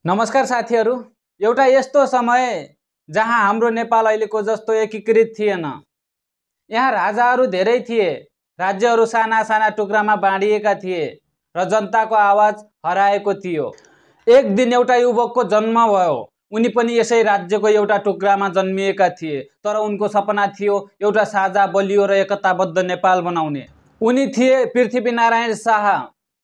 नमस्कार साथीहरू। एउटा यस्तो समय जहाँ हाम्रो नेपाल अहिलेको जस्तो एकीकृत थिएन। यहाँ राजाहरू धेरै थिए, राज्यहरू साना साना टुक्रामा बाँडिएका थिए र जनताको आवाज हराएको थियो। एक दिन एउटा युवकको जन्म भयो। उनी पनि यसै राज्यको एउटा टुक्रामा जन्मिएका थिए, तर उनको सपना थियो एउटा साझा, बलियो र एकताबद्ध नेपाल बनाउने। उनी थिए पृथ्वीनारायण शाह।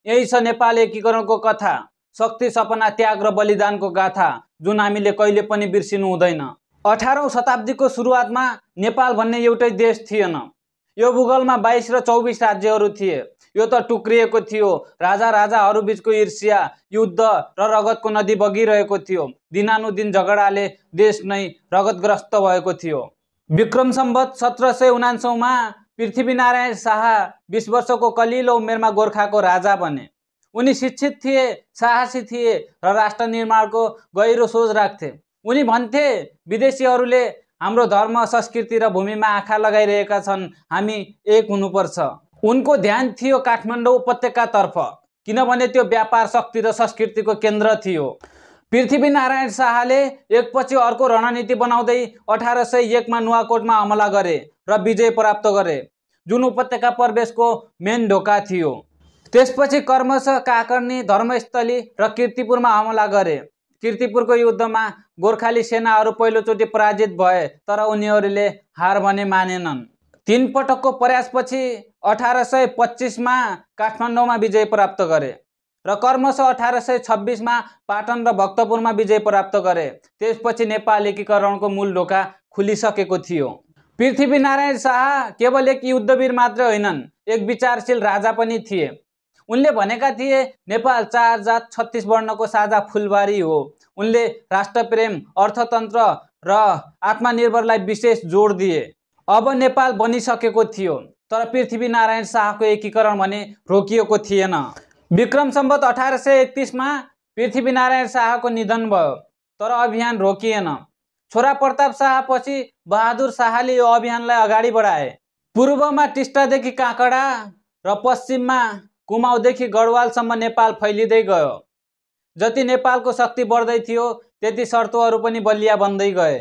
यही छ नेपाल एकीकरणको कथा, शक्ति, सपना, त्याग र बलिदानको गाथा, जुन हामीले कहिले पनि बिर्सिनु हुँदैन। 18औं शताब्दीको सुरुवातमा नेपाल भन्ने एउटै देश थिएन। यो भूगोलमा 22 र 24 राज्यहरू थिए। यो त टुक्रिएको थियो। राजाहरू बीचको ईर्ष्या, युद्ध र रगतको नदी बगिरहेको थियो। दिनानुदिन झगडाले देश नै रगतग्रस्त भएको थियो। विक्रम सम्वत 1799 मा पृथ्वीनारायण शाह 20 वर्षको कलिलो उमेरमा गोर्खाको राजा बने। उनी शिक्षित थिए, साहसी थिए र राष्ट्र निर्माणको गहिरो सोच राख्थे। उनी भन्थे, विदेशीहरूले हाम्रो धर्म, संस्कृति र भूमिमा आँखा लगाइरहेका छन्, हामी एक हुनुपर्छ। उनको ध्यान थियो काठमाडौँ उपत्यकातर्फ, किनभने त्यो व्यापार, शक्ति र संस्कृतिको केन्द्र थियो। पृथ्वीनारायण शाहले एकपछि अर्को रणनीति बनाउँदै 1801 मा नुवाकोटमा हमला गरे र विजय प्राप्त गरे, जुन उपत्यका प्रवेशको मेन ढोका थियो। त्यसपछि क्रमशः काकर्णी, धर्मस्थली र कीर्तिपुरमा हमला गरे। कीर्तिपुरको युद्धमा गोर्खाली सेनाहरू पहिलोचोटि पराजित भए, तर उनीहरूले हार भने मानेनन्। 3 पटकको प्रयासपछि 1825 मा काठमाडौँमा विजय प्राप्त गरे र क्रमशः 1826 मा पाटन र भक्तपुरमा विजय प्राप्त गरे। त्यसपछि नेपाल एकीकरणको मूल ढोका खुलिसकेको थियो। पृथ्वीनारायण शाह केवल एक युद्धवीर मात्र होइनन्, एक विचारशील राजा पनि थिए। उनले भनेका थिए, नेपाल 4 जात 36 वर्णको साझा फुलबारी हो। उनले राष्ट्रप्रेम, अर्थतन्त्र र आत्मनिर्भरलाई विशेष जोड दिए। अब नेपाल बनिसकेको थियो, तर पृथ्वीनारायण शाहको एकीकरण भने रोकिएको थिएन। विक्रम सम्वत 1831 मा पृथ्वीनारायण शाहको निधन भयो, तर अभियान रोकिएन। छोरा प्रताप शाहपछि बहादुर शाहले यो अभियानलाई अगाडि बढाए। पूर्वमा टिस्टादेखि काँकडा र पश्चिममा कुमाउँदेखि गढवालसम्म नेपाल फैलिँदै गयो। जति नेपालको शक्ति बढ्दै थियो, त्यति शर्तहरू पनि बलिया बन्दै गए।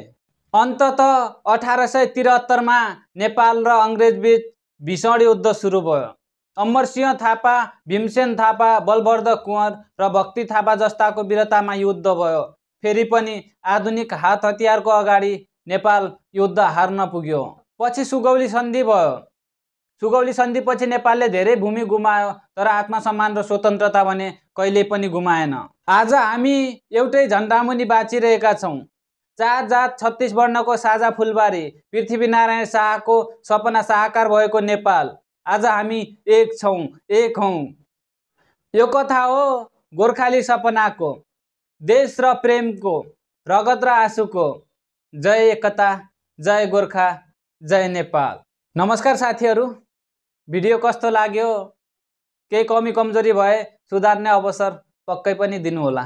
अन्ततः 1873 मा नेपाल र अङ्ग्रेजबीच भीषण युद्ध सुरु भयो। अमरसिंह थापा, भीमसेन थापा, बलभद्र कुँवर र भक्ति थापा जस्ताको वीरतामा युद्ध भयो। फेरि पनि आधुनिक हात हतियारको अगाडि नेपाल युद्ध हार्न पुग्यो। पछि सुगौली सन्धि भयो। सुगौली सन्धिपछि नेपालले धेरै भूमि गुमायो, तर आत्मसम्मान र स्वतन्त्रता भने कहिल्यै पनि गुमाएन। आज हामी एउटै झन्डामुनि बाँचिरहेका छौँ। 4 जात 36 वर्णको साझा फुलबारी, पृथ्वीनारायण शाहको सपना साकार भएको नेपाल। आज हामी एक छौँ, एक हौँ। यो कथा हो गोर्खाली सपनाको, देश र प्रेमको, रगत र आँसुको। जय एकता, जय गोर्खा, जय नेपाल। नमस्कार साथीहरू, भिडियो कस्तो लाग्यो? केही कमी कमजोरी भए सुधार्ने अवसर पक्कै पनि दिनुहोला।